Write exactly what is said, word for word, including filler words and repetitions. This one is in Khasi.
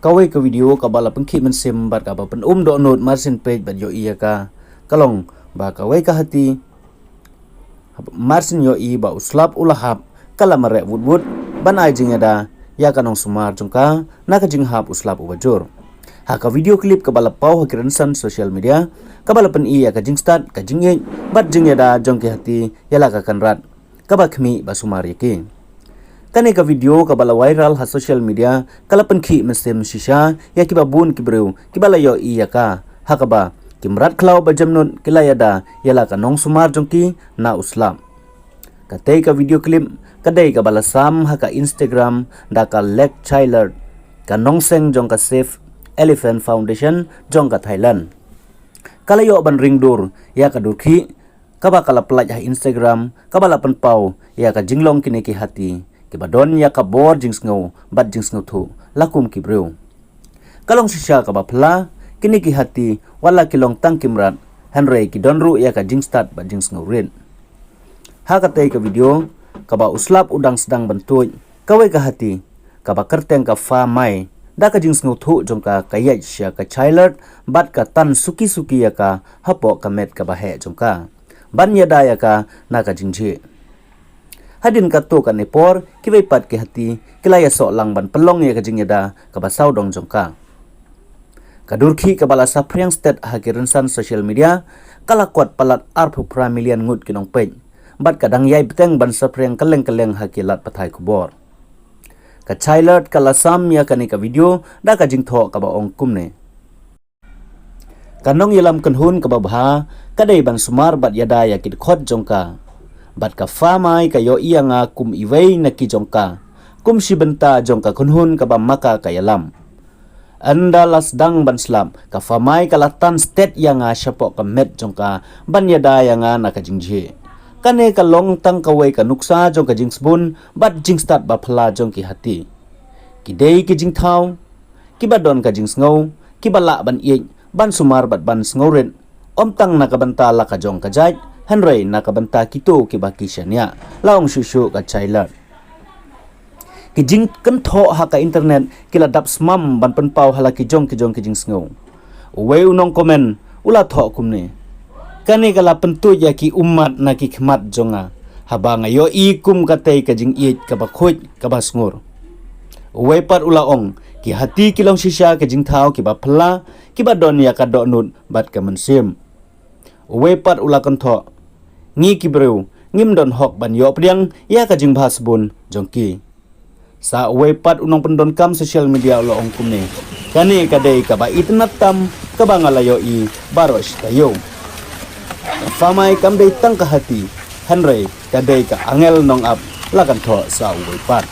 Kawei ka video kaba la pynkhih mynsiem bad kaba pynum dohnud marsien peit bad ïohi ïa ka, ka long ba kawei ka hati marsien ïohi ba u slap u la hap, ka la mareh wut wut ban ai jingïada ïa ka nongsumar jong ka na ka jinghap u slap uba jur. Ha ka video clip kaba la paw ha ki rynsan social media, kaba la pyni ïa ka jingstad, ka jingïeit bad jingïada jong ki hati ïa la ka kynrad kaba khmih ba sumar ïa ki. Kane ka video kaba la viral ha social media ka la pynkhih mynsiem shisha ïa kiba bun ki briew kiba la ïohi ïa ka, ha kaba ki mrad khlaw ba jemnud ki la ïada ïa la ka nongsumar jong ki na u slap. Katei ka video clip ka dei kaba la sam ha ka Instagram da ka Lek Chailert, ka nongseng jong ka Save Elephant Foundation jong ka Thailand. Ka la ïoh ban ring dur ïa ka dur khih kaba ka la pynlait ha Instagram, kaba la pynpaw ïa ka jinglong kine ki hati kiba don ïa ka bor jingsngew bad jingsngewthuh la kum ki briew. Ka long shisha kaba phylla, kine ki hati wat la ki long tang ki mrad, hynrei ki don ruh ïa ka jingstad bad jingsngewrit. Ha katei ka video kaba u slap u dang sdang ban tuid, kawei ka hati kaba kyrteng ka Fa Mai, da ka jingsngewthuh jong ka, ka ïaid sha ka Chailert bad ka tan suki suki ïa ka hapoh ka met kaba heh jong ka ban ïada ïa ka na ka jingjhieh. Hadien katto katne por kiwei pat ki hati ki la ïasoh lang ban pynlong ïa ka jingïada kaba sawdong jong ka. Ka dur khih kaba la saphriang stet ha ki rynsan social media ka la kot palat arphew phra million ngut ki nongpeit bad ka dang ïai bteng ban saphriang kylleng kylleng ha ki lad pathai khubor. Ka Chailert ka la sam ïa kane ka video da ka jingthoh kaba ong kumne: Ka nongïalam kynhun kaba bha ka dei ban sumar bad ïada ïa ki dkhot jong ka. Bad ka Fa Mai ka ïohi ïa nga kum iwei na ki jong ka, kum shi bynta jong ka kynhun kaba ma ka ka ïalam. Ynda la sdang ban slap, ka Fa Mai ka la tan stet ïa nga shapoh ka met jong ka ban ïada ïa nga na ka jingjhieh. Kane ka long tang kawei ka nuksa jong ka jingsbun bad jingstad ba phylla jong ki hati. Ki dei ki jingthaw kiba don ka jingsngew, kiba lah ban ïeit, ban sumar bad ban sngewrit, ym tang na ka bynta la ka jong ka jait, hynrei na ka bynta kito kiba ki shaniah, la ong shuh shuh ka Chailert. Ki jingkynthoh ha ka internet ki la dap smam ban pynpaw ha la ki jong ki jong ki jingsngew. Uwei u nongcomment u la thoh kumne: Kane ka la pyntuid ïa ki ummat na ki khmat jong nga haba nga ïohi kum katei ka jingïeit kaba khuid kaba sngur. Uwei pat u la ong: Ki hati ki long shisha ki jingthaw kiba phylla, kiba don ïa ka dohnud bad ka mynsiem. Uwei pat u la kynthoh: Ngi ki briew ngim don hok ban ïoh pdiang ïa ka jingbha sbun jong ki. Sa uwei pat u nongpyndonkam social media u la ong kumne: Kane ka dei kaba itynnad tam kaba nga la ïohi baroh shi taïew. Ka Fa Mai kam dei tang ka hati, hynrei ka dei ka angel nongap, la kynthoh sa uwei pat.